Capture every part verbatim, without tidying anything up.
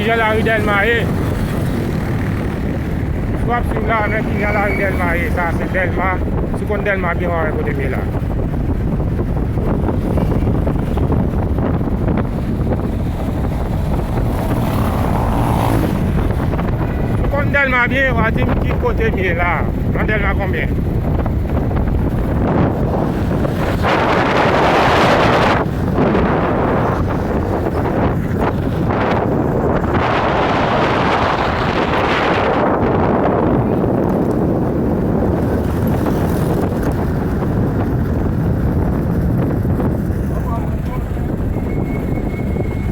Kijan lari Dèlma ye? Si w ap swiv la, men kijan lari Dèlma ye. Sa se Dèlma. Si w konn Dèlma byen, w a wè kote m ye la. Si w konn Dèlma byen, w a di m ki kote m ye la. Nan Dèlma konbyen?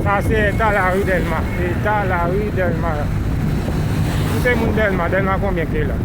Sa se eta lari Dèlma. Eta lari Dèlma. Ou se moun Dèlma. Dèlma konbyen ke la?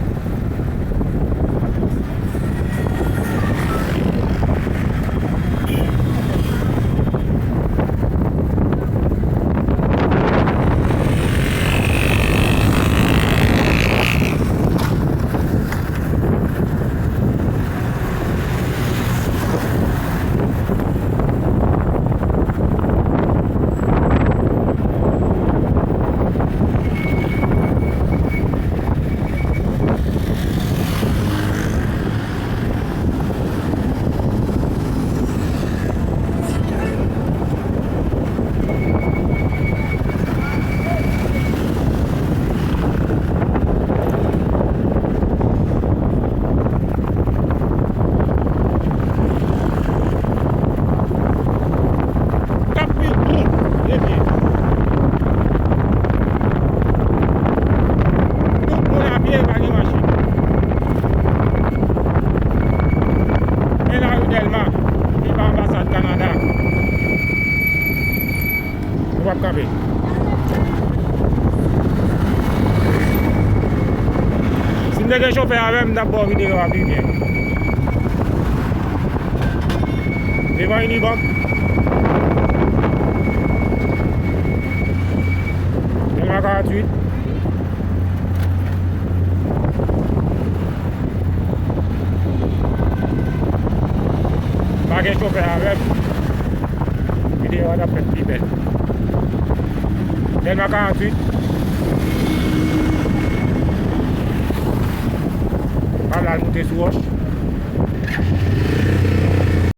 K ap pil gwo, ebyen. Tout moun a pye, pa gen machin. Men lari Dèlma, li pa anbasad Kanada. Nou p ap kanpe. Si m te gen chofè avè m, m t ap ba w videyo a pi byen. Devan Unibank. Dèlma karanntuit. Pa gen chofè avè m. Videyo a t ap fèt pi bèl. Dèlma karanntuit. M ap al moute sou wòch.